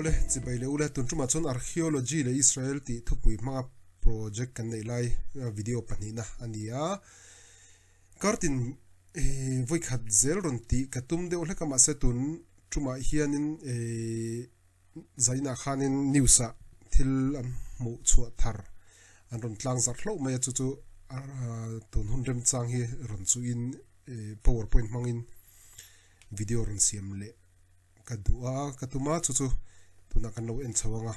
Awle, chibai leh ule, tun tumah chuan Archaeology leh Israel tih thupui hmanga project kan neih lai video pahnihna a ni a. Kartin vawikhat zel rawn tih ka tum deuh hlek a, mahse tun tumah hianin Zainah khanin news ah thil an hmuh chhuah thar an rawn tlang zarh hlauh mai a, chu chu tun hun remchang hi rawn chuhin power point hmangin video rawn siam leh ka duh a, ka tum a, chu chu tunah kan lo en chho ang a.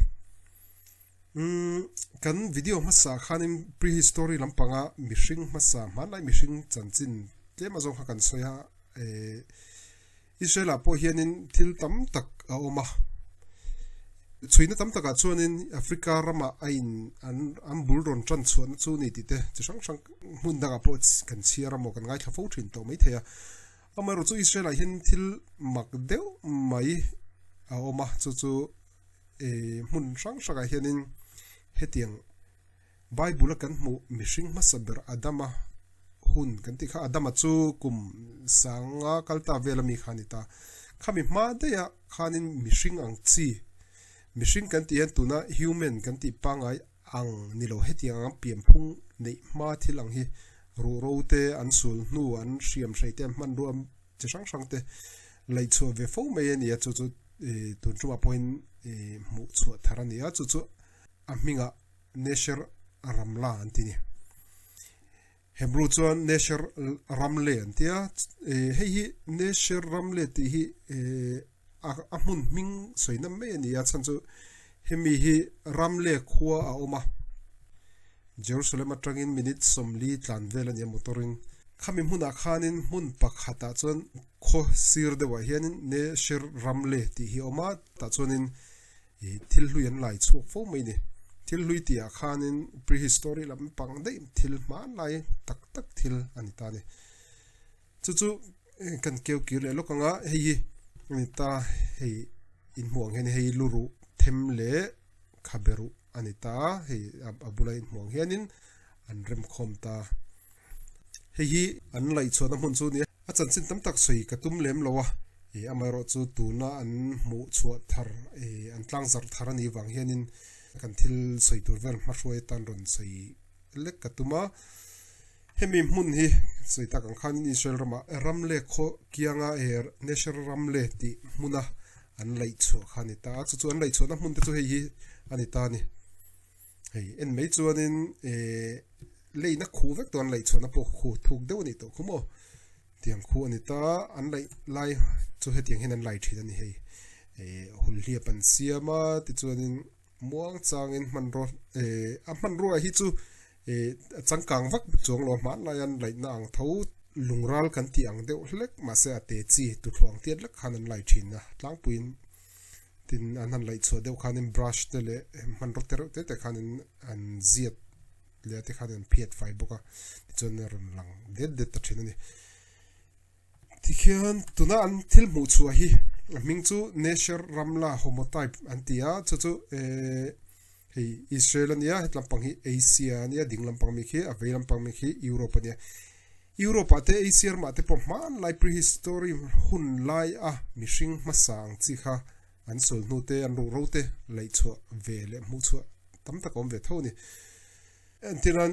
Umm kan video hmasa khanin prehistory lampanga mihring hmasa hmanlai mihring chanchin tlem azawng kha kan sawi a eh Israel ah pawh hianin thil tam tak a awm a, chhuina tam takah chuanin Africa ramah a in an an bul rawn tan chhuahna chu ni tih te chi hrang hrang hmun dangah pawh kan chhiar a maw kan ngaithla fo thin tawh maithei a. Amaherawhchu Israel ah hian thil mak deuh mai a awm a, chu chu eh hmun hrang hrangah hianin hetiang Bible a kan hmuh mihring hmasa ber Adama hun kan tih kha Adama chu kum sanga kal ta vel ami kha a ni ta. Khami hma daih ah khanin mihring ang chi, mihring kan tih hian tuna human kan tih pangngai ang ni lo hetiang ang pianphung neih hma thil ang hi ruhro te an sul hnu an hriam hrei te an hmanrua chi hrang hrang te laih chhuah ve fo mai a ni a chu chu tun tumah pawhin hmuh chhuah thar a ni a chu chu a hmingah Nesher Ramla an ti ni. Hebrew chuan Nesher Ramle an ti a, hei hi Nesher Ramle tih hi a hmun hming sawi na mai a ni a, chhan chu hemi hi Ramle khua a awm a, Jerusalem atangin minute 40 tlan vel a ni a motor in. Khami hmunah khanin hmun pakhatah chuan khaw sir deuhah hianin Nesher Ramle tih hi a awm a, tah chuanin Ih thil hlui an lai chhuak fo mai ni. Thil hlui tih ah khanin prehistory lampang daih thil hmanlai tak tak thil a ni ta a ni. Chu chu kan keu kir leh lawk ang a, hei hi a ni ta, hei inhmuh ang hian hei lu ruh them leh khabe ruh a ni ta a, hei a bula inhmuh ang hianin an remkhawm ta. Hei hi an laihchhuahna hmun chu a ni a. A chanchin tam tak sawi ka tum lem lo a, ih amaherawh chu tuna an hmuh chhuah thar ih an tlang zarh thar a nih vang hianin kan thil sawi tur vel hmahruai atan rawn sawi lek ka tum a. Hemi hmun hi sawi tak ang khanin Israel ramah Ramle khaw kianga eh Nesher Ramle tih hmuna an laih chhuah kha a ni ta a, chu chu an laih chhuahna hmun te chu hei hi a ni ta a ni. Hei en mai chuanin eh leina khu vek tawh an laih chhuahna pawh khu thuk deuh a nih tawh khu maw tiang khu a ni ta an laih lai chu hetiang hian an lai thin a ni hei eh hulhliap an siam a tichuanin muang changin hmanraw eh a hmanrua hi chu eh a changkang vak chuang lo a hmanlai an laihna ang tho lungral kan tih ang deuh hlek mahse a te chi tuthlawng tiat lek khan an lai thin a tlangpuiin. Tin, an han laih chhuah deuh khanin brush te leh hmanraw te reuh te te khanin an ziat leh a te khan an phiat fai bawk a, tichuan a rawn lang det det ta thin a ni. Tikhian tuna an thil hmuh chhuah hi a hming chu Nesher Ramla Homotype an ti a, chu chu eh hei Israel a nia, heti lampang hi Asia a nia, ding lampang mi khi a vei lampang mi khi Europe a nia. Europe ah te Asia ramah te pawh hmanlai prehistory hun lai a mihring hmasa ang chi kha an sawl hnu te an ruhro te laih chhuah ve leh hmuh chhuah tam tak a awm ve tho a ni. Entirnan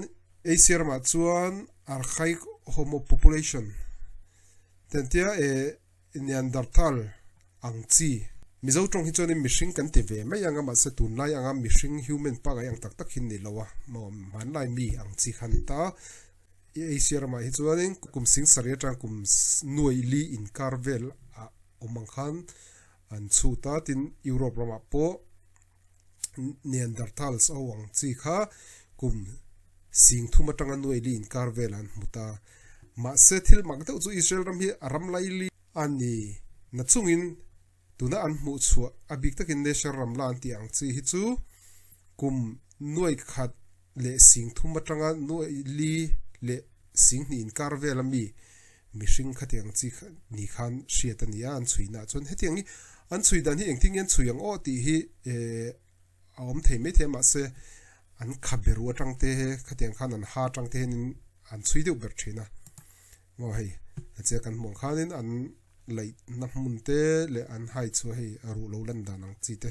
Asia ramah chuan archaic homo population te an tia eh Neanderthal ang chi. Mizo tawng hi chuanin mihring kan ti ve mai ang a mahse tunlai anga mihring human pangai ang tak tak hi ni lo a maw hmanlai mi ang chi kha a ni ta. Asia ramah hi chuanin kum sing sarih atang kum nuai li inkar vel ah awm ang khan an chhut a, tin Europe ramah pawh Neanderthals ho ang chi kha kum sing thum atanga nuai li inkar vel an hmu ta. Mahse thil mak deuh chu Israel ram hi a ram laili a ni nachungin Tuna an hmuh chhuah a bik takin Nesher Ramla an tih ang chi hi chu kum nuai khat leh sing thum atanga nuai li leh sing hnih inkar vel a mi mihring khatiang chi ni khan hriat a ni a, an chhui naah chuan hetiang hi an chhui dan hi engtin nge an chhui ang aw tih hi eh a awm thei maithei a mahse an kha beru atang te khatiang khan an ha atang te hianin an chhui deuh ber thin a maw hei a che kan hmuh ang khanin an Laihna hmun te leh an hai chu hei a ruh lo lan dan ang chi te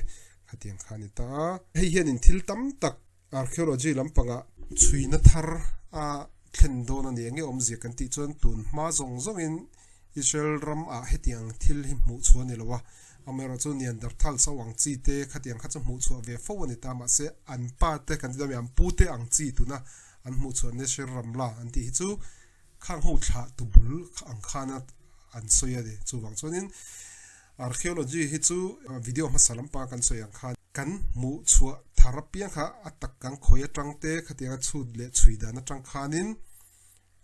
Khatiang kha a ni ta a. Hei hianin thil tam tak archaeology lampangah chhuina thar a thlen dawn a ni. Enge awmzia kan tih chuan tun hma zawng zawngin Israel ram ah hetiang thil hi hmuh chhuah a ni lo a. Amaherawh chu Neanderthals ho ang chi te khatiang kha chu hmuh chhuah ve fo a ni ta. Mahse an pa te kan ti dawn a mi an pu te ang chi tuna an hmuh chhuah Nesher Ramla an tih hi chu Khang ho thlah tu bul ang khana an sawi a ni. Chuvang chuanin archaeology hi chu video hmasa lampanga kan sawi ang khan kan hmuh chhuah thar apiang kha a tak kan khawi atang te khatianga chhut leh chhui dan atang khanin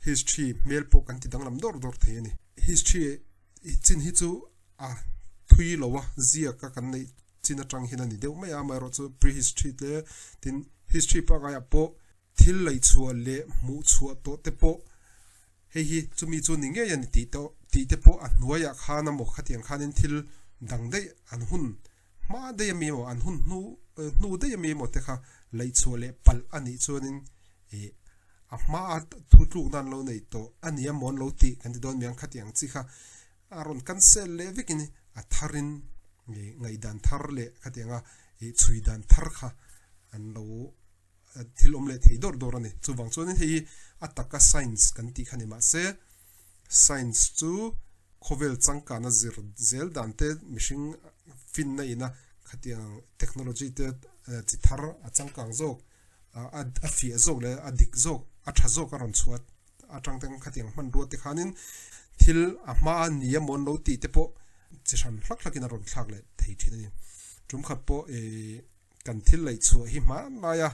history hmel pawh kan ti danglam dawr dawr thei a ni. History chin hi chu a thui lo a, ziak a kan neih chin atang hian a ni deuh mai a, amaherawhchu prehistory te tin history pangngai ah pawh Thil laihchhuah leh hmuhchhuah tawh te pawh hei hi chumi chu ni ngei a ni tih tawh tih te pawh a hnuaiah khan a maw khatiang khanin thil dang daih an hun hma daih ami emaw an hun hnu hnu daih ami emaw te kha laihchhuah leh palh a nih chuanin ih a hma a thu tlukna an lo nei tawh a ni emaw an lo tih kan ti dawn miang khatiang chi kha a rawn cancel leh vekin a tharin ih ngaihdan thar leh khatianga ih chhui dan thar kha an lo thil awm leh thei dawr dawr a ni. Chuvang chuanin hei hi a taka science kan tih kha ni mahse science chu khawvel changkana zir zel dan te mihring finna ina khatiang technology te chi thar a changkang zawk a fiah zawk leh a dik zawk a tha zawk a rawn chhuat atang te khatiang hmanrua te khanin thil a hma a ni emaw an lo tih te pawh chi hran hlak hlakin a rawn thlak leh thei thin a ni. Tum khat pawh ih Kan thil laih chhuah hi hmanlai a,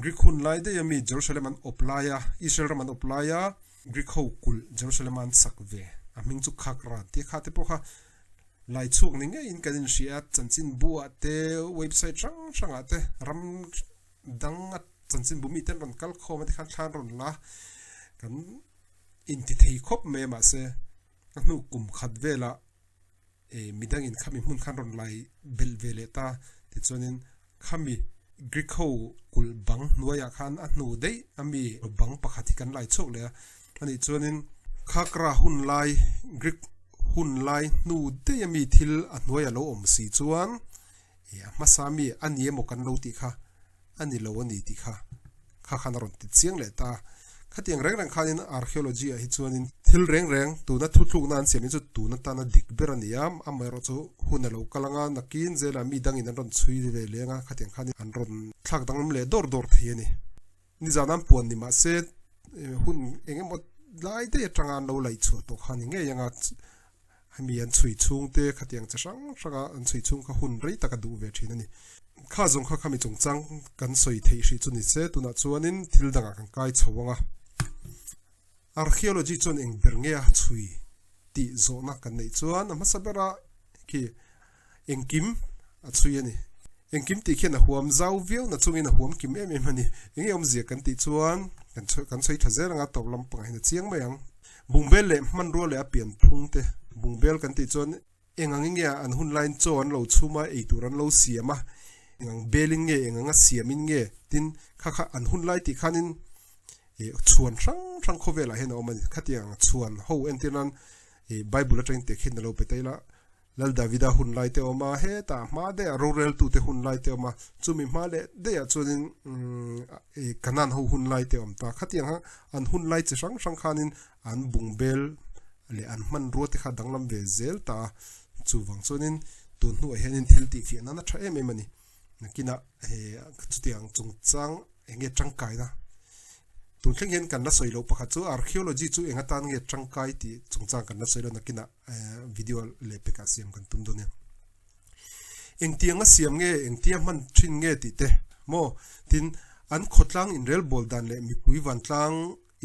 Greek hun lai daih a mi Jerusalem an awp lai a, Israel ram an awp lai a, Greek ho kulh Jerusalem a an sak ve, a hming chu Khakra an tia kha te pawh kha lai chhuak ni ngeiin kan inhria a, chanchinbu ah te, website hrang hrang ah te, ram dang a chanchinbu mi te an rawn kal khawm a tikhan thla an rawn la, kan inti thei khawp mai a mahse a hnu kum khat velah eh midangin khami hmun khan rawn lai belh ve leh ta tichuanin khami Greek ho kulh bang hnuaiah khan a hnu daih a mi bang pakhat hi kan lai chhuak leh a anih chuanin Khakra hun lai Greek hun lai hnu daih a mi thil a hnuaiah lo awm si chuan eh a hmasa mi a ni emaw kan lo tih kha a ni lo a ni tih kha kha khan a rawn ti chiang leh ta. Khatiang reng reng khanin archaeology ah hi chuanin thil reng reng tuna thuthlukna an siam hi chu tun atana dik ber a ni a, amaherawh chu hun a lo kal anga nakin zelah mi dangin an rawn chhui ve leng a, khatiang khanin an rawn thlak danglam leh dawr dawr thei a ni. Nizan an puan ni mahse hun eng emaw lai daih atanga an lo laih chhuah tawh kha a ni ngei anga Hemi an chhui chhung te khatiang chi hrang hranga an chhui chhung kha hun rei tak a duh ve thin a ni. Kha zawng kha khami chungchang kan sawi theih hrih chu ni se, tunah chuanin thil dangah kan kai chho ang a. Archaeology chuan eng ber nge a chhui tih zawhna kan neih chuan a hmasa bera khi Engkim a chhui a ni. Engkim tih khian a huam zau viau na chungin a huam kim em em a ni. Enge awmzia kan tih chuan kan kan sawi tha zel anga tawp lampangah hian a chiang mai ang. Bungbel leh hmanrua leh a pian phung te bungbel kan tih chuan eng ang nge an hun laiin chaw an lo chhum a, ei tur an lo siam a, eng ang belin nge eng anga siamin nge tin kha kha an hun lai tih khanin ih chhuan hrang hrang khawvelah hian a awm a ni. Khatiang chhuan ho entir nan ih Bible atangin tehkhin a lo pe ta ila. Lal Davida hun lai te awm a, hetah hma daihah roreltute hun lai te awm a, chumi hma leh daihah chuanin Kanan ho hun lai te awm ta. Khatiang kha an hun lai chi hrang hrang khanin an bungbel leh an hmanrua te kha danglam ve zel ta a, chuvang chuanin tun hnuah hianin thil tihfiah nan a tha em em a ni. Nakinah he chutiang chungchang eng nge tangkaina tun thleng hian kan la sawi loh pakhat chu archaeology chu eng atan nge tangkai tih chungchang kan la sawi lo nakinah video leh pekah siam kan tum dawn nia. Engtiang a siam nge engtia hman thin nge tih te maw tin an khawtlang inrelbawl dan leh mipui vantlang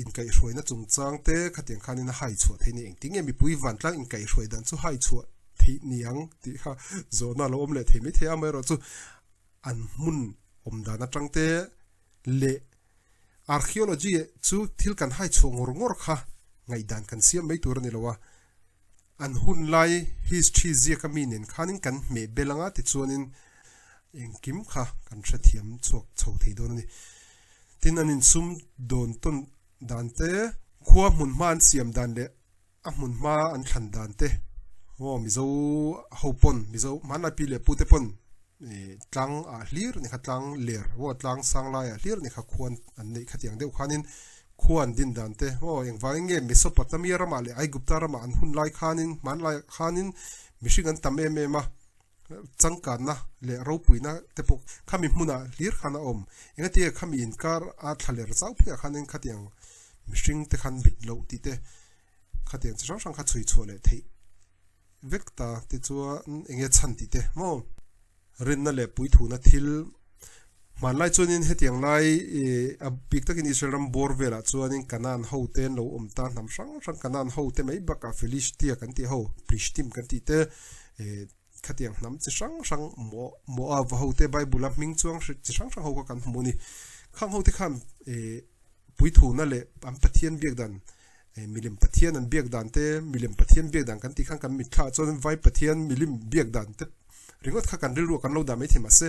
inkaihhruaina chungchang te khatiang khanin a hai chhuah theih ni engtin nge mipui vantlang inkaihhruai dan chu hai chhuah theih ni ang tih kha zawhna a lo awm leh thei maithei a amaherawh chu an hmun awm dan atang te leh archaeology chu thil kan hai chhuah ngawr ngawr kha ngaihdan kan siam mai tur a ni lo a, an hun lai history ziak a mi nen khanin kan hmeh bel anga tichuanin engkim kha kan hrethiam chhuak chho thei dawn a ni. Tin an insum dawn tawn dan te, khua hmun hma an siam dan leh a hmun hma an thlan dan te, aw Mizo ho pawn, Mizo hmanlai pi leh pu te pawn. Tlang ah hlir ni kha tlang ler maw tlang sang lai ah hlir ni kha khuan an neih khatiang deuh khanin khua an din dan te maw engvangin nge Mesopotamia ramah leh Aigupta ramah an hun lai khanin hmanlai khanin mihring an tam em em a changkanna leh ropuina te pawh khami hmunah hlir khan a awm engatinge khami inkar a thla ler zau pheiah khanin khatiang mihring te khan mit loh tih te khatiang chi hrang hrang kha chhui chhuah leh theih vek ta tichuan eng nge chhan tih te maw rinna leh puithuna thil hmanlai chuanin hetiang lai ih a bik takin Israel ram bawr velah chuanin Canaan ho te an lo awm ta hnam hrang hrang Canaan ho te mai bakah Philistia kan tih ho Plishtim kan tih te ih khatiang hnam chi hrang hrang Moab ho te Bible a hming chuang chi hrang hrang ho kha kan hmu a ni khang ho te khan ih puithuna leh an Pathian biak dan milim Pathian an biak dan te milim Pathian biak dan kan tih khan kan mitthla ah chuan vai Pathian milim biak dan te ringawt kha kan rilru ah kan lo dah maithei mahse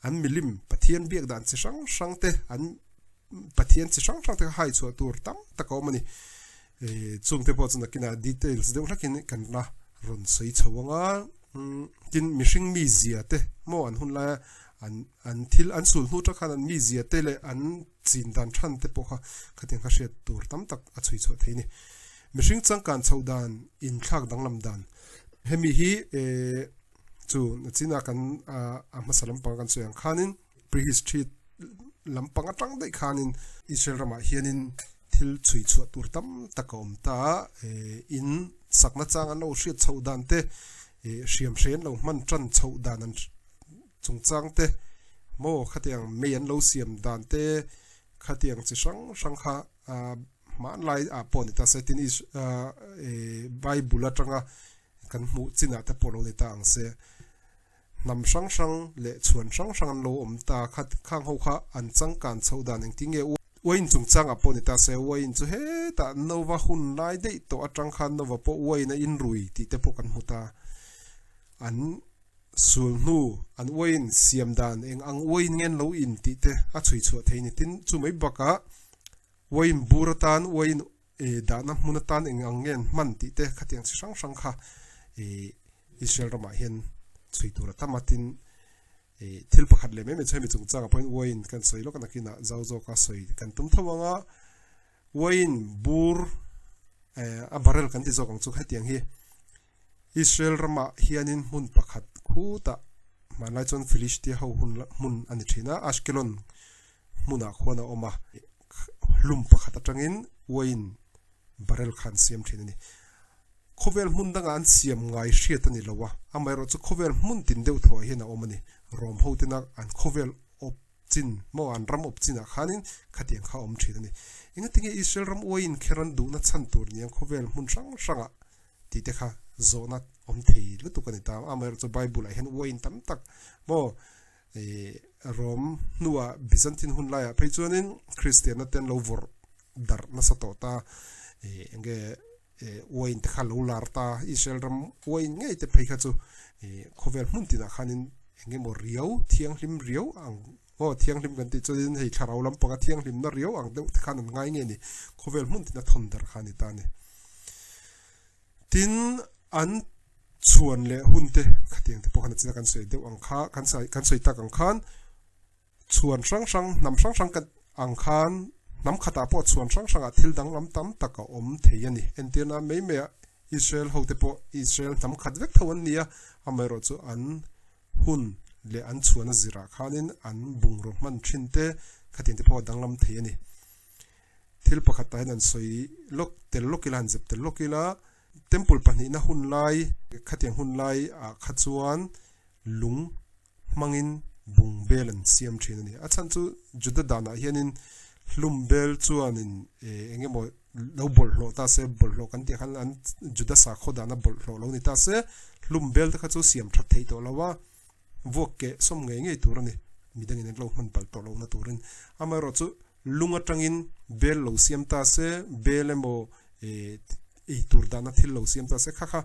an milim Pathian biak dan chi hrang hrang te an Pathian chi hrang hrang te kha hai chhuah tur tam tak a awm a ni chung te pawh chu nakinah details deuh hlakin kan la rawn sawi chho ang a tin mihring mizia te maw an hun laia an an thil an sul hnu tang khan an mizia te leh an chin dan than te pawh kha khatiang kha hriat tur tam tak a chhui chhuah thei a ni. Mihring changkan chhoh dan inthlak danglam dan hemi hi eh chu nachina kan a hmasa lampang kan sawi ang khanin prehistory lampang atang daih khanin Israel ramah hianin thil chhui chhuah tur tam tak a awm ta a eh in sakna chang an lo hriat chhoh dan te eh hriam hre an lo hman tan chhoh dan an chungchang te maw khatiang mei an lo siam dan te khatiang chi hrang hrang kha hmanlai ah pawh a ni ta se tin Bible atanga kan hmuh chinah te pawh lo ni ta ang se hnam hrang hrang leh chhuan hrang hrang an lo awm ta kha khang ho kha an changkan chhoh dan engtin nge uain chungchang ah pawh ni ta se uain chu hetah Nova hun lai daih tawh atang khan Nova pawh uain a inrui tih te pawh kan hmu ta an Sul hnu an uain siam dan eng ang uain nge an lo in tih te a chhui chhuah thei ni. Tin, chu mai bakah uain bur atan, uain dahna hmun atan eng ang nge an hman tih te khatiang chi hrang hrang kha Israel ramah hian chhui tur a tam a. Tin, thil pakhat leh mai mai chu hemi chungchangah pawhin uain kan sawi lawk a, nakinah zau zawka sawi kan tum tho ang a. Uain bur a barrel kan ti zawk ang chu hetiang hi. Israel ramah hianin hmun pakhat khutah hmanlai chuan Philistia ho hun hmun a ni thin a, Ashkelon hmunah khuan a awm a, hlum pakhat atangin uain barrel kha an siam thin a ni. Khawvel hmun dangah an siam ngai hriat a ni lo a, amaherawhchu khawvel hmun tin deuh thuah hian a awm a ni. Rom ho tena an khawvel awp chin maw an ram awp chinah khanin khatiang kha a awm thin a ni. Engatinge Israel ram uain kher an duhna chhan tur niang khawvel hmun hrang hrangah tih te kha zawhna awm thei lutuk a ni ta. Amaherawhchu chu Bible ah hian uain tam tak maw ih Rome hnuah Byzantine hun laiah phei chuanin Kristianna te an lo vawrh darh nasa tawh ta ih enge ih uain te kha lo lar ta Israel ram uain ngei te phei kha chu ih khawvel hmun tinah khanin engemaw riau thianghlim riau ang aw thianghlim kan tih chuanin hei thlarau lampanga thianghlimna riau ang deuh te khan an ngai nge ni khawvel hmun tina thawn darh kha a ni ta a ni. Tin, an chhuan leh hun te khatiang te pawh khan a china kan sawi deuh ang kha kan sawi kan sawi tak ang khan chhuan hrang hrang hnam hrang hrang kan ang khan hnam khatah pawh chhuan hrang hrangah thil danglam tam tak a awm thei a ni. Entirna mai maiah Israel ho te pawh Israel hnam khat vek tho an ni a, amaherawhchu an hun leh an chhuan a zirah khanin an bungraw hman thin te khatiang te pawh a danglam thei a ni. Thil pakhat tah hian an sawi lawk tel lawk ila, han zep tel lawk ila, Temple pahnihna hun lai khatiang hun lai ah kha chuan lung hmangin bung bel an siam thin a ni. A chhan chu Juda danah hianin hlum bel chuanin eng emaw lo bawlhhlawh ta se, bawlhhlawh kan tih khan an Juda sakhaw dana bawlhhlawh lo ni ta se, hlum bel te kha chu siam that theih tawh lo a, vuak keh sawm ngei ngei tur a ni, midangin an lo hman palh tawh lohna turin. Amaherawh chu lung atangin bel lo siam ta se, bel emaw ei tur dahna thil lo siam ta se, kha kha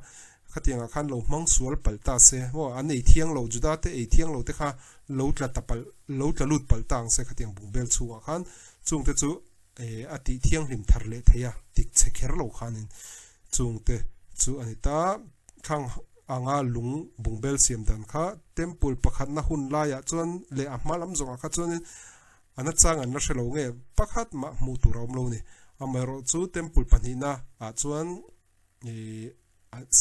khatiangah khan lo hmang sual palh ta se, maw an ei thiang lo, Juda te ei thiang lo te kha lo tla ta palh, lo tla lut palh ta ang se khatiang bung bel chhungah khan chungte chu a tih thianghlim thar leh thei a, tik chhe kher lo khanin chungte chu a ni ta. Khang anga lung bungbel siam dan kha temple pakhatna hun laiah chuan leh a hma lam zawngah kha chuanin a nachang an la hre lo nge pakhat mah hmuh tur a awm lo a ni. Amaherawhchu temple pahnihna ah chuan ih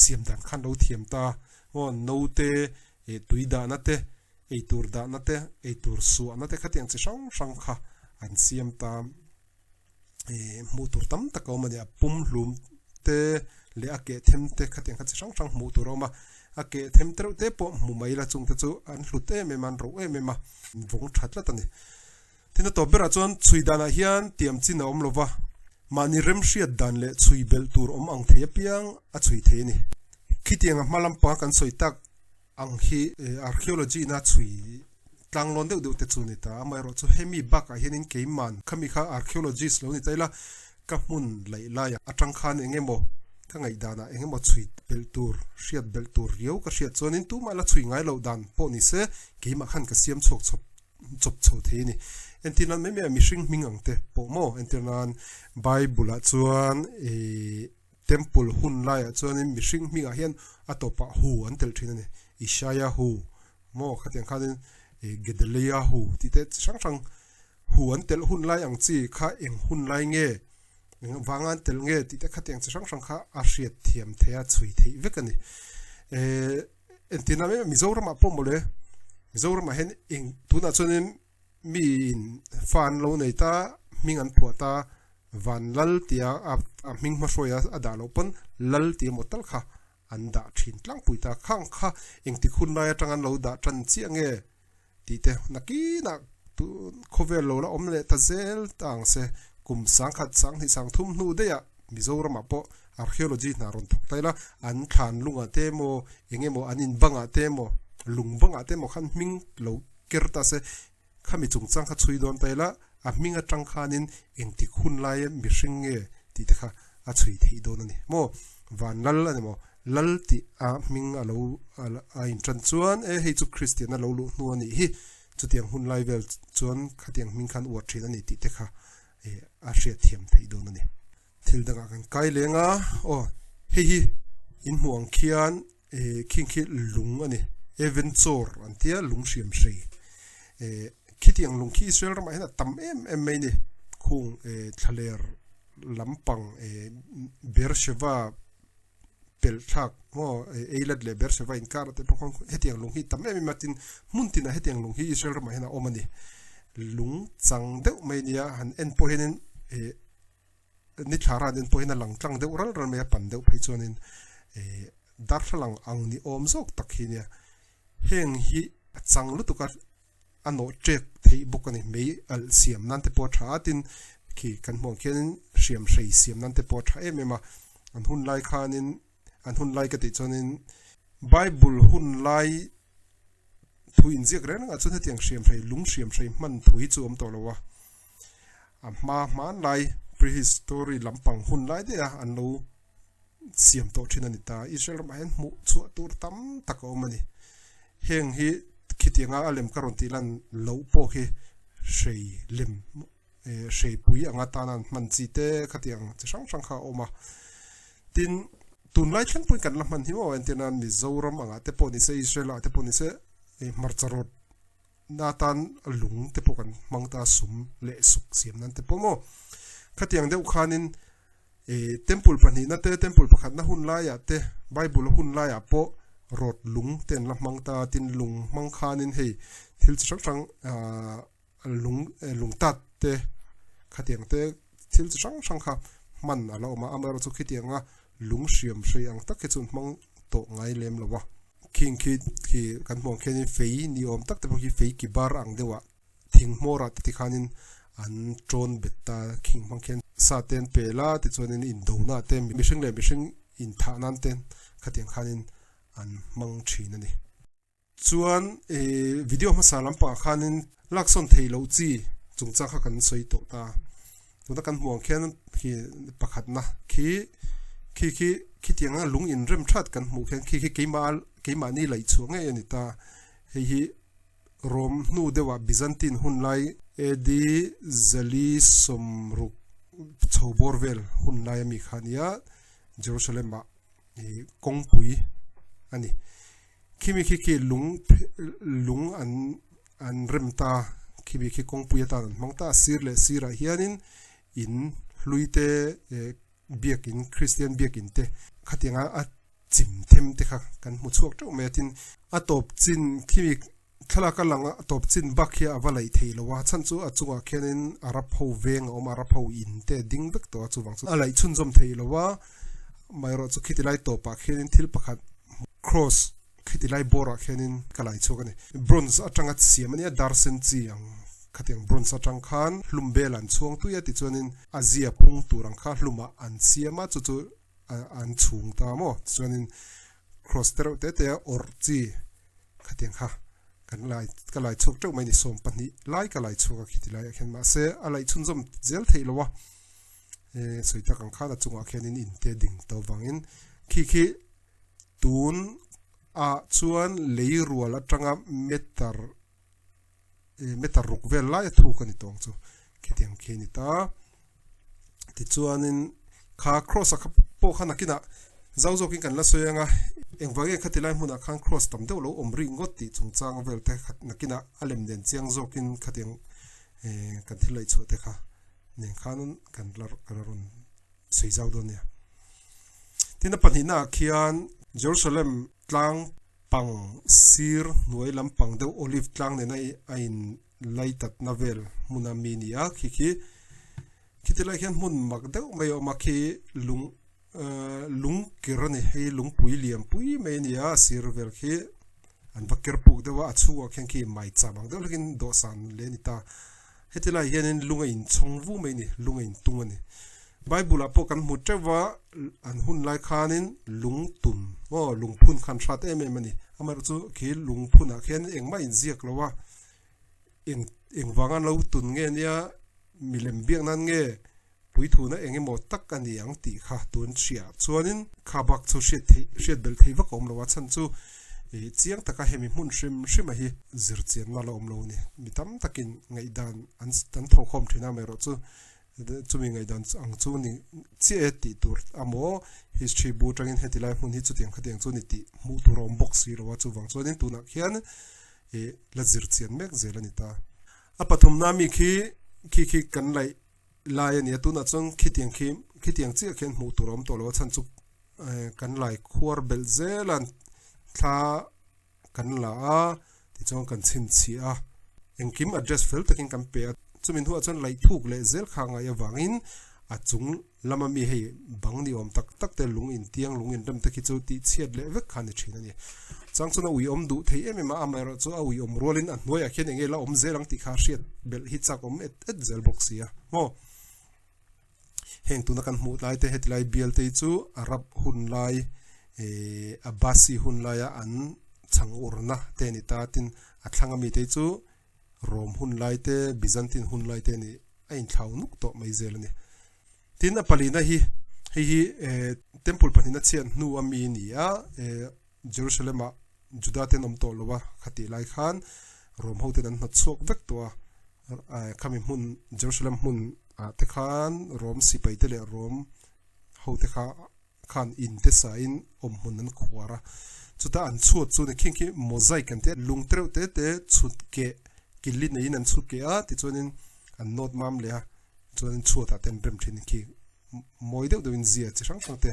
siam dan khan lo thiam ta maw naute ih tui dahna te eitur dahna te eitur suahna te khatiang chi hrang hrang kha an siam ta. Ih hmuh tur tam tak a awm a ni a pum hlum te leh a keh them te khatiang kha chi hrang hrang hmuh tur a awm a a keh them tereuh te pawh hmu mai la chung te chu an hlut em em a an roh em em a an vawng tha tlat a ni tin a tawp berah chuan chhui danah hian tiam chin a awm lo va mahni remhriat dan leh chhui belh tur awm ang thei apiang a chhui thei a ni khitiang a hma lampang kan sawi tak ang hi archaeology na chhui tlanglawn deuh deuh te chu ni ta. Amaherawh chu hemi bakah hianin keiman khami kha archaeologist lo ni ta ila ka hmun laih laia atang khan eng emaw ka ngaihdanah eng emaw chhui belh tur hriat belh tur riau ka hriat chuanin tumah la chhui ngai loh dan pawh ni se keimah khan ka siam chhuak chawp chawp chho thei a ni. Entir nan mai mai a mihring hming ang te pawh maw entir nan Bible ah chuan ihh Temple hun laiah chuanin mihring hmingah hian a tawpah hu an telh thin a ni. Isaiah hu maw khatiang khanin Gedaliah hu tih te chi hrang hrang hu an telh hun lai ang chi kha eng hun lai nge eng vanga an telh nge tih te khatiang chi hrang hrang kha a hriat thiam theih a chhui theih vek a ni. Entirna mai Mizoramah pawh mawle Mizoramah hian eng tunah chuanin Mi in fa an lo nei ta, hming an phuah ta, van lal tia a hming hmahruai a dah loh pawn lal tih emaw tal kha an dah thin tlangpui ta. Khang kha engtik hun lai atang an lo dah tan chiah nge tih te nakinah khawvel lo la awm leh ta zel ta ang se. Kum sangkhat sanghnih sangthum hnu daih ah Mizoramah pawh archaeology hna rawn thawk ta ila an thlan lungah te emaw eng emaw an in bangah te emaw lung bangah te emaw khan hming lo ker ta se, khami chungchang kha chhui dawn ta ila, a hming atang khanin engtik hun laia mihring nge tih te kha a chhui theih dawn a ni maw? Van lal a ni maw? Lal tih a hming a lo a intan chuan e hei chu Kristian a lo luh hnu a nih hi, chutiang hun lai vel chuan khatiang hming khan uar thin a ni tih te kha a hriatthiam theih dawn a ni. Thil dangah kan kai leng a, aw hei hi in hmuh ang khian eh khing khi lung a ni Evenchor an tia lung hriam hrei eh khitiang lung khi Israel ramah hian a tam em em mai a ni khung eh thlaler lampang eh Beersheva pelh thlak maw Eilat leh Beersheva inkar te pawh khawn hetiang lung hi tam em em a tin hmun tinah hetiang lung hi Israel ramah hian a awm a ni lung chang deuh mai a nia han en pawh hianin eh ni thla ran en pawh hian a lang tlang deuh ral ral mai a pan deuh phei chuanin eh darthlalang ang ni awm zawk tak hi nia heng hi a chang lutuk a a nawh ṭek theih bawk a ni. Mei alh siam nan te pawh a ṭha a, tin khi kan hmuh ang khianin hriam hrei siam nan te pawh a ṭha em em a. An hun lai khanin, an hun lai ka tih chuanin Bible hun lai thu inziak reng rengah chuan hetiang hriam hrei, lung hriam hrei hman thu hi chu a awm tawh lo a. A hma hmanlai prehistory lampang hun lai daih a an lo siam tawh thin a ni ta. Israel ramah hian hmuh chhuah tur tam tak a awm a ni. Heng hi khitianga a lem ka rawn tih lan loh pawh khi hrei lem eh hreipui anga tana an hman chi te khatiang chi hrang hrang kha a awm a. Tin, tunlai thleng pawhin kan la hman hi maw entirna Mizoram angah te pawh ni se Israel ah te pawh ni se hmarcha rawt na tan lung te pawh kan hmang ta sum leh suk siam nan te pawh maw khatiang deuh khanin eh temple pahnihna te temple pakhatna hun laiah te bible a hun laiah pawh rawt lung te an la hmang ta tin lung hmang khanin hei thil chi hrang hrang ah lung eh lung tat te khatiang te thil chi hrang hrang kha hman a la awm a amaherawhchu khitianga lung hriam hrei ang tak hi chu an hmang tawh ngai lem lo a. Khing khi khi kan hmuh ang khianin fei ni awm tak te pawh khi fei ki bar ang deuh ah thing hmawr ah te tikhanin an tawn bet ta khing hmang khian sa te an pel a tichuanin indona te mihring leh mihring inthah nan te khatiang khanin an hmang thin a ni. Chuan ih video hmasa lampangah khanin laksawn theih loh chi chungchang kha kan sawi tawh ta. Tuna kan hmuh ang khian khi pakhatna khi khi khi khitianga lung inrem that kan hmuh khian khi khi keimah keimahni laih chhuah ngei a ni ta. Hei hi Rom hnu deuhah Byzantine hun lai AD zali sawmruk chho bawr vel hun lai ami kha a nia Jerusalem ah. Ih kawngpui a ni. Khimi khi khi lung lung an an rem ta khimi khi kawngpui atan an hmang ta a sir leh sirah hianin in hlui te eh biakin Kristian biakin te khatianga a chim them te kha kan hmu chhuak teuh mai a tin a tawp chin khimi Thlalak a lang a tawp chin bak hi a va laih thei lo a, chhan chu a chungah khianin Arab ho veng a awm a, Arab ho in te a ding vek tawh a, chuvang chu a laih chhunzawm thei lo a, amaherawh chu khiti lai tawpah khianin thil pakhat cross khiti lai bawrah khianin ka lai chhuak a ni. Bronze atanga siam a nia, dar sen chi ang khatiang bronze atang khan hlum bel an chhuang tui a tichuanin a zia pung tur ang kha hlumah an siam a, chu chu an chhung ta maw tichuanin cross te reuh te te a awrh chi Khatiang kha kan lai ka lai chhuak teuh mai ni 12 lai ka lai chhuak a khiti laiah khian mahse a laih chhunzawm zel theih lo a e sawi tak ang khan a chungah khianin in te ding tawh vangin khi khi tun ah chuan lei rual atanga meter meter ruk vel lai a thuk a ni tawng chu khitiang khi a ni ta tichuanin kha cross a kha pawh kha nakinah zau zawkin kan la sawi anga engvang nge khati lai hmunah khan cross tam deuh lo awm rik ngawt tih chungchang vel te kha nakinah a lem nen chiang zawkin khatiang eh kan thil laih chhuah te kha nen khan kan la kan la rawn sawi zau dawn nia. Tin a pahnihna ah khian Jerusalem tlang Pang sir hnuai lampang deuh olive tlang nena a in lai tatna vel hmuna mi ni a khi khi khiti lai khian hmun mak deuh mai a awm a khi lung ahh lung ker a ni hei lungpui lian pui mai a ni a a sir vel khi an va ker puk deuh a a chhungah khian khi maicham ang deuh hlekin dawhsan leh a ni ta. Heti lai hianin lung a inchhawng vu mai a ni, lung a intung a ni. Bible ah pawh kan hmu teuh va, an hun lai khanin lung tun maw lungphun khan hrat em em a ni. Amaherawh chu khi lungphun ah khian engmah inziak lo a, eng engvanga lo tun nge nia milem biak nan nge Puithuna eng emaw tak a ni ang tih kha tun hriah chuanin kha bak chu hriat theih hriat belh theih vak a awm lo a chhan chu ih chiang taka hemi hmun hrim hrima hi zir chianna la awm lo a ni. Mi tam takin ngaihdan an an thawhkhawm thin a amaherawh chu chumi ngaihdan ang chu ni chiah e tih tur amaw history bu atangin heti lai hmun hi chutiang khatiang chu ni tih hmuh tur a awm bawk si lo a chuvang chuanin tunah khian ih la zir chian mek zel a ni ta. A pathumna mi khi khi khi kan laih lai a ni a tunah chuan khitiang khi khitiang chiah khian hmuh tur a awm tawh lo a chhan chu eh kan lai khuar belh zel a thla kan la a tichuan kan chhinchhiah a engkim address fel takin kan pe a chumi hnuah chuan laih thuk leh zel kha ngaih avangin a chung lama mi hei bang ni awm tak tak te lung intiang lung inrem te khi chu tih chhiat leh vek kha a ni thin a ni chang chuan a uiawm duh thei em em a amaherawh chu a uiawm rualin a hnuaiah khian eng nge la awm zel ang tih kha hriat belh hi chak awm et et zel bawk si a maw heng tuna kan hmuh lai te heti lai bial te hi chu Arab hun lai eh Abbasi hun laia an chhang urna te a ni ta tin a thlang ami te hi chu Rom hun lai te Byzantine hun lai te a ni a inthlau nuk tawh mai zel a ni. Tin a palina hi hei hi eh temple pahnihna chhiat hnu a mi a ni a eh Jerusalem ah Juda ten awm tawh lo a khatih lai khan Rom ho ten an hnawt chhuak vek tawh a eh khami hmun Jerusalem hmun ah te khan Rom sipai te leh Rom ho te kha khan in te sa in awm hmun an khuar a chutah an chhuat chu ni khing khi mosaic an tia lung te reuh te te chhut keh kil li neiin an chhut keh a tichuanin an nawt mam leh a chuanin chhuatah te an rem thin khi mawi deuh deuhin zia chi hrang hrang te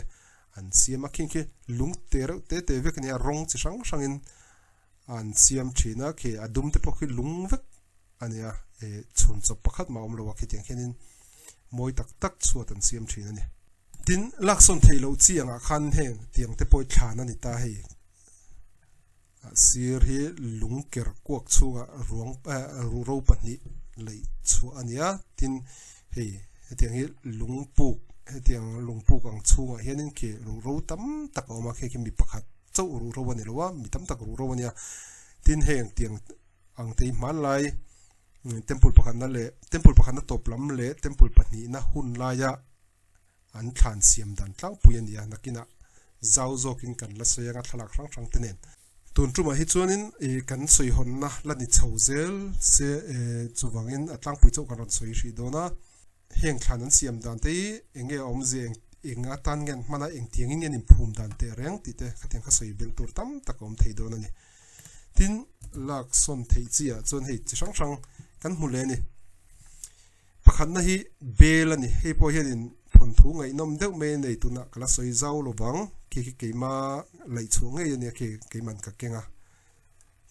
an siam a khing khi lung te reuh te te vek a nia rawng chi hrang hrangin an siam thin a khi a dum te pawh khi lung vek a nia eh chhun chawp pakhat mah a awm lo a khitiang khianin mawi tak tak chhuat an siam thin a ni. Tin, laksawn theih loh chi angah khan heng tiang te pawh hi thlan a ni ta hei. Sir hi lung ker kuak chhungah ruang eh ruhro pahnih laih chhuah a ni a, tin hei hetiang hi lung puk hetiang lung puk ang chhungah hianin khi ruhro tam tak a awm a, khi khi mi pakhat chauh ruhro a ni lo a, mi tam tak ruhro a nia. Tin heng tiang ang te hi hmanlai temple pakhatna leh temple pakhatna tawp lam leh temple pahnihna hun laia an thlan siam dan tlangpui a ni a, nakinah zau zawkin kan la sawi anga thlalak hrang hrang te nen. Tun tumah hi chuanin ih kan sawi hawnna la ni chho zel se eh chuvangin a tlangpui chauh kan rawn sawi hrih dawn a, heng thlan an siam dan te hi eng nge a awmzia eng. Eng atan nge an hman a, engtiangin nge an inphum dan teh reng tih te khatiang kha sawi belh tur tam tak a awm thei dawn a ni. Tin, lak sawn theih chi ah chuan hei chi hrang hrang kan hmu leh a ni. Pakhatna hi bel a ni. Hei pawh hianin thawnthu ngaihnawm deuh mai a nei tunah ka la sawi zau lo vang. Khi khi keima laihchhuah ngei a nia khi keiman ka keng a,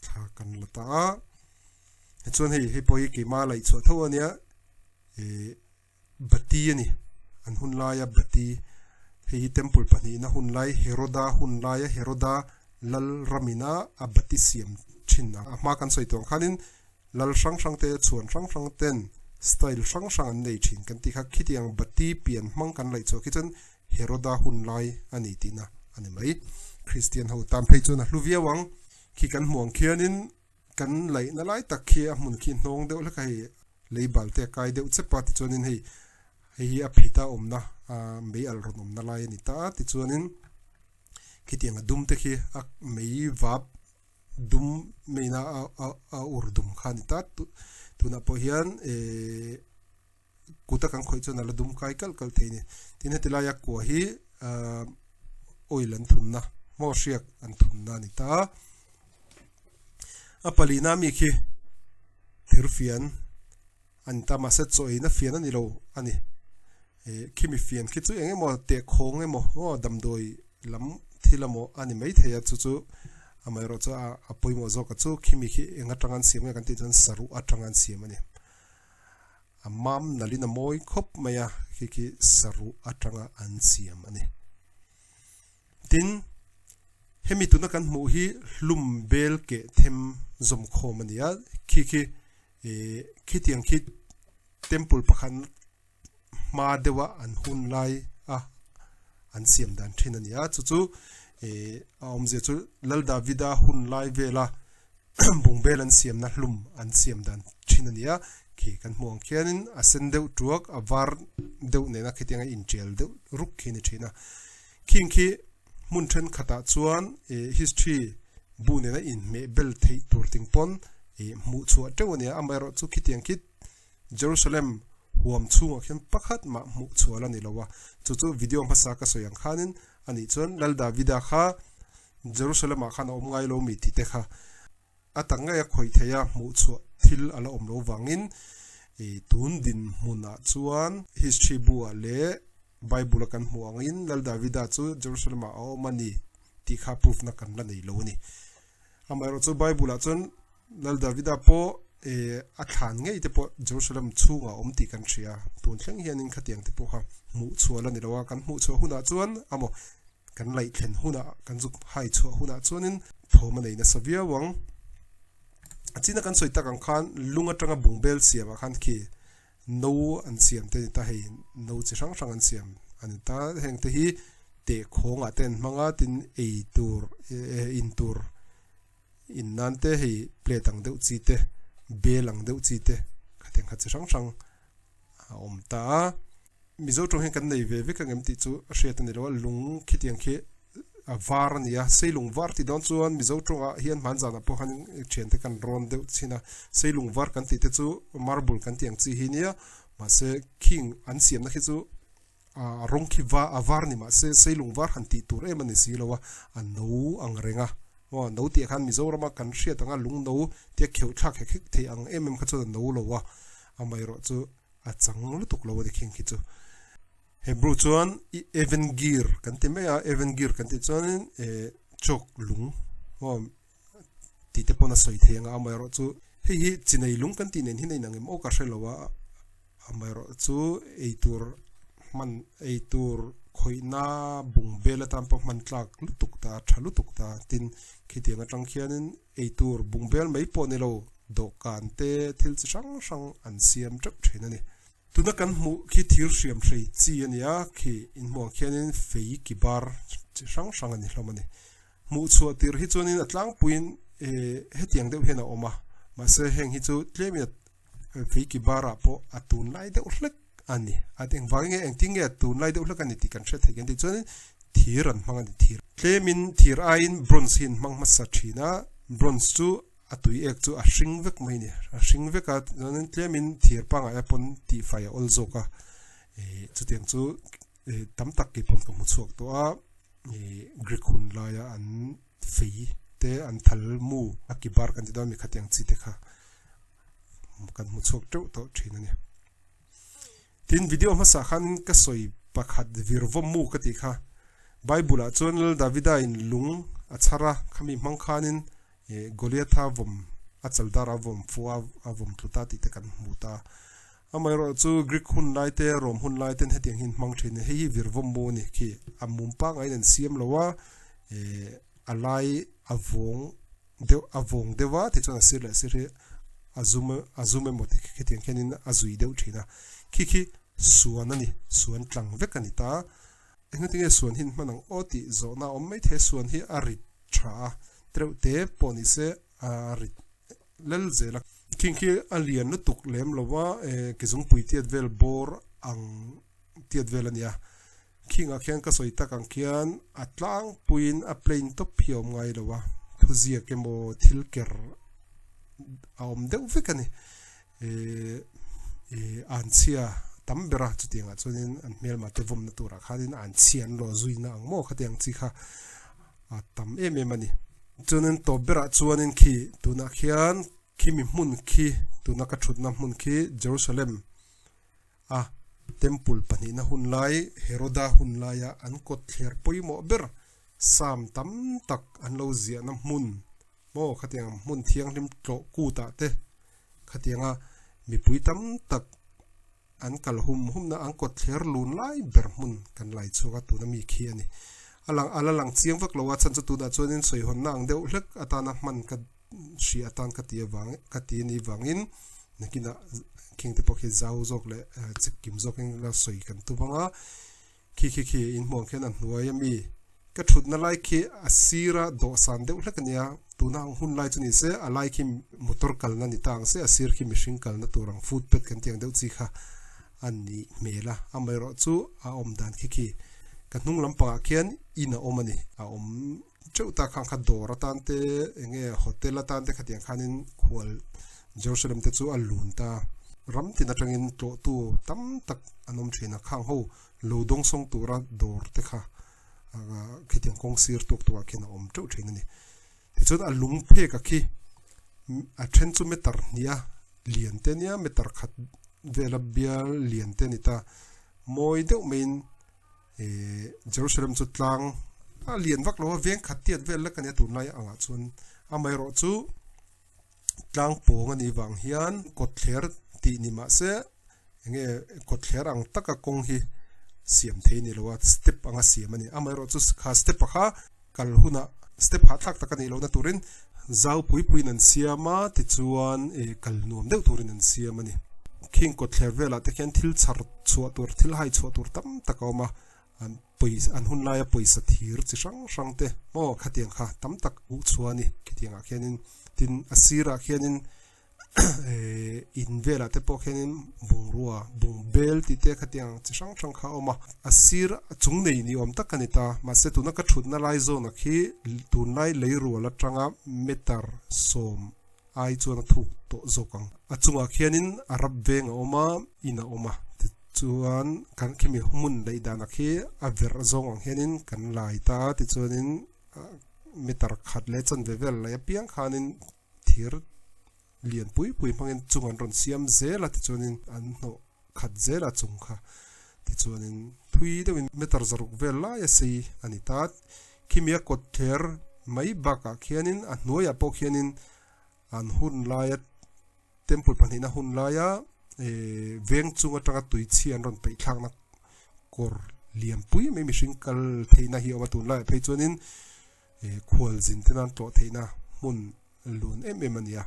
thla kan la ta a. Tichuan hei hei pawh hi keima laihchhuah tho a nia ih Bati a ni. An hun laia Bati, hei hi temple pahnihna hun lai Heroda hun laia Heroda lal ramina a Bati siam thin a. A hma kan sawi tawh ang khanin lal hrang hrang te chhuan hrang hrang ten style hrang hrang an nei thin kan tih kha khitiang Bati pian hmang kan laih chhuah khi chuan Heroda hun lai a ni tihna a ni mai. Kristian ho tan phei chuan a hlu viau ang. Khi kan hmuh ang khianin Kan laihna lai tak khi a hmun khi hnawng deuh hlek a hei lei bal te a kai deuh chep a tichuanin hei hei hi a phita awmna ah mei alh rawn awmna lai a ni ta a tichuanin khitiang a dum te khi a mei vap dum main a a a ur dum kha a ni ta tunah pawh hian ehh. Kut a kan khawih chuan a la dum kai kalh kalh thei a ni. Tin heti laia kua hi ahh oil an thunna hmaw hriak an thunna a ni ta. A palina mi khi thir fian a ni ta mahse chaw eina fian a ni lo a ni. Ih khimi fian khi chu eng emaw tehkhawng emaw aw damdawi lam thil emaw a ni maithei a chu chu amaherawh chu a pawimawh zawk a chu khimi khi eng atanga an siam nge kan tih chuan saruh atanga an siam a ni. A mam nalhin a mawi khawp mai a, khi khi saruh atanga an siam a ni. Tin, hemi tuna kan hmuh hi hlum bel keh them zawm khawm a ni a, khi khi ih khitiang khi temple pakhat hma deuha an hun lai a an siam dan thin a ni a chu chu ih a awmzia chu Lal Davida hun lai vela bungbel an siamna hlum an siam dan thin a ni a khi kan hmuh ang khianin a sen deuh tuak a var deuh nena khitiang a intial deuh ruk khi a ni thin a khing khi hmun thenkhatah chuan ih history bu nena inhmeh bel theih tur ting pawn ih hmuh chhuah teuh a ni a amaherawhchu khitiang khi Jerusalem huam chhungah khian pakhat mah hmuh chhual a ni lo a, chu chu video hmasa ka sawi ang khanin a nih chuan Lal Davida kha Jerusalem ah khan a awm ngai lo mi tih te kha a tak ngei a khawih thei a, hmuh chhuah thil a la awm lo vangin ih tun dinhmunah chuan history bu ah leh Bible a kan hmuh angin Lal Davida chu Jerusalem ah a awm a ni tih kha proof na kan la nei lo a ni. Amaherawhchu chu Bible ah chuan Lal Davida pawh eh a thlan ngei te pawh Jerusalem chhungah a awm tih kan hria. Tun thleng hianin khatiang te pawh kha hmuh chhuah la ni lo a, kan hmuh chhuah hunah chuan amaw kan laih thlen hunah kan zuk hai chhuah hunah chuanin thawm a nei nasa viau ang. A china kan sawi tak ang khan lung atanga bungbel siamah khan khi no an siam te a ni ta, hei no chi hrang hrang an siam a ni ta. Heng te hi tehkhawngah te an hmang a, tin ei tur eh in tur. In nan te hei plate ang deuh chi te bel ang deuh chi te khatiang kha chi hrang hrang a awm ta a Mizo tawng hian kan nei ve vek ang em tih chu a hriat a ni lo a lung khitiang khi a var a ni a seilung var tih dawn chuan Mizo tawngah hian hmanzanah pawh khan thian te kan rawn deuh chin a seilung var kan tih te chu marble kan tih ang chi hi nia mahse khing an siamna khi chu A rawng khi va a var ni mahse seilung var han tih tur em a ni si lo a, a no ang reng a. Aw no tih ah khan Mizorama kan hriat anga lung no tia kheuh thlak hek hek thei ang em em kha chuan a no lo a, amaherawh chu a chang lutuk lo a ni khing khi chu. Hebrew chuan i even gear kan ti mai a, even gear kan tih chuanin eh chalk lung aw tih te pawn a sawi thei ang a, amaherawh chu hei hi chi nei lung kan tih nen hian a inang em aw ka hre lo a, amaherawh chu eitur hman eitur khawihna bung bel atan pawh hman tlak lutuk ta tha lutuk ta tin khitiang atang khianin eitur bung bel mai pawh ni lo dawhkan te thil chi hrang hrang an siam teuh thin a ni. Tuna kan hmuh khi thir hriam hrei chi a ni a, khi inhmuh ang khianin fei ki bar chi hrang hrang a ni hlawm a ni. Hmuh chhuah tir hi chuanin a tlangpuiin hetiang deuh hian a awm a, mahse heng hi chu tlemin a feiki barah pawh a tunlai deuh hlek a ni. A engvangin nge engtin nge a tunlai deuh hlek a ni tih kan hriat theih kan tih chuanin thir an hmang a ni. Thir tlemin thir aiin bronze hi an hmang hmasa thin a, bronze chu a tui ek chu a hring vek mai a ni. A hring vek a chuanin tlemin thir pangngai pawn tihfai a awl zawk a, chutiang chu. Tam tak kei pawn ka hmu chhuak tawh a, ih Greek hun laia an fei te an thal mu a ki bar kan ti dawn mi khatiang chi te kha kan hmu chhuak teuh tawh thin a ni. Tin video hmasa khan ka sawi pakhat vir vawm mu ka tih kha Bible ah chuan Lal Davida in lung a chhar a khami hmang khanin Ih Goliatha vawm a chaldar a vawm fuh a, a vawm tlu ta tih te kan hmu ta. Amaherawh chu Greek hun lai te, Rome hun lai ten hetiang hi an hmang thin a, hei hi vir vawm mu a ni khi. A mum pangngai in an siam lo a, ih a lai a vawng deuh a vawng deuh a tichuan a sir leh sir hi a zum a zum emaw ti khitiang khianin a zui deuh thin a. Khi khi suan a ni, suan tlang vek a ni ta. Engati nge suan hi an hman ang aw tih zawhna a awm maithei a, suan hi a rit tha a, tereuh te pawh ni se a rit lel zel a. Khing khi a lian lutuk lem lo a, ke zungpui tiat vel bawr ang tiat vel a ni a. Khingah khian ka sawi tak ang khian a tlangpuiin a plain tawp hi a awm ngai lo a, thuziak emaw thil ker a awm deuh vek a ni. Ehh ehh anchhia tam ber a chutiang ah chuanin an hmelma te vawmna turah khanin anchhia an lawh zuina ang maw khatiang chi kha a tam em em a ni. Chuanin tawp berah chuanin khi tunah khian khimi hmun khi tuna ka thutna hmun khi Jerusalem a temple pahnihna hun lai Heroda hun laia an kawt thler pawimawh ber Psalm tam tak an lo ziahna hmun maw khatiang hmun thianghlim tlawh kutah te khatianga mipui tam tak an kal hum humna an kawt thler lun lai ber hmun kan lai chhuak a tuna mi khi a ni. A lang a la lang chiang vak lo a chhan chu tunah chuanin sawihawnna ang deuh hlek atana hman ka hria atan ka ti avang ka ti a nih vangin nakinah khing te pawh khi zau zawk leh chikim zawkin la sawi kan tum ang a. Khi khi khi in hmuh ang khian a hnuai ami ka thutna lai khi a sira dawhsan deuh hlek a nia tuna ang hun lai chu ni se a lai khi motor kalna ni ta ang se a sir khi mihring kalna tur ang footpath kan tih ang deuh chi kha a nih hmel a amaherawh chu a awm dan khi khi ka hnung lampangah khian in a awm a ni a awm teuh ta khang kha dawr atan te eng nge hotel atan te khatiang khanin khual Jerusalem te chu a lun ta ram tin atangin tlawhtu tam tak an awm thin a khang ho lo dawngsawng tura dawr te kha khitiang kawng sir tuak tuakah khian a awm teuh thin a ni. Tichuan a lung phek a khi a then chu meter hnih a lian te ania meter khat vela bial lian te a ni ta mawi deuh maiin Ehh Jerusalem chu tlang a lian vak lo a veng khat tiat vel lek a nia tunlai angah chuan amaherawh chu tlang pawng a nih vang hian kawtthler tih ni mah se enge kawtthler ang taka kawng hi siam thei a ni lo a step anga siam a ni amaherawh chu kha step a kha kal hunah step hahthlak tak a nih lohna turin zau pui puiin an siam a tichuan ih kal nuam deuh turin an siam a ni. Khing kawtthler velah te khian thil chhar chhuah tur thil hai chhuah tur tam tak a awm a an pawisa an hun laia pawisa thir chi hrang hrang te maw khatiang kha tam tak uh chhuah a ni khitiangah khianin tin a sirah khianin In velah te pawh khianin bungrua bungbel tih te khatiang chi hrang hrang kha a awm a, a sir a chung nei ni awm tak a ni ta. Mahse tuna ka thutna lai zawnah khi tunlai leirual atanga meter sawm ai chuan a thuk tawh zawk ang. A chungah khianin Arab veng a awm a, in a awm a, tichuan kan khimi hmun laih danah khi a verh zawng ang hianin kan lai ta a, tichuanin meter khat leh chanve vel laih apiang khanin thir lian pui pui hmangin chung an rawn siam zel a tichuanin an hnawh khat zel a chung kha tichuanin thui deuhin meter zaruk vel lai a sei a ni ta khimi a kawt thler mai bakah khianin a hnuaiah pawh khianin an hun laia temple pahnihna hun laia ehh veng chung atanga tui chhia an rawn peih thlakna kawr lian pui mai mihring kal theihna hi a awm a tunlaiah phei chuanin Khual zin te nan tlawh theihna hmun lun em em a ni a.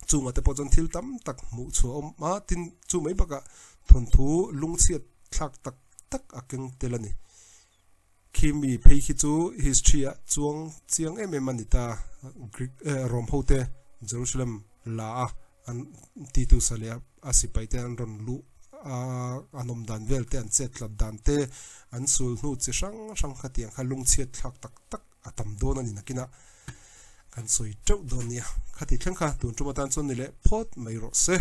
Chungah te pawh chuan thil tam tak hmuh chhuah a awm a, tin chu mai bakah thawnthu lungchhiat thlak tak tak a keng tel a ni. Khi mi phei khi chu history ah chuang chiang em em a ni ta, Greek eh Rome ho te Jerusalem la a an Titus a leh a sipai te an rawn luh a an awm dan vel te an chet tlat dan te an sul hnu chi hrang hrang kha tiang kha lungchhiat thlak tak tak a tam dawn a ni nakinah kan sawi teuh dawn nia khati thleng kha tun tum atan chuan ni leh phawt mai rawh se.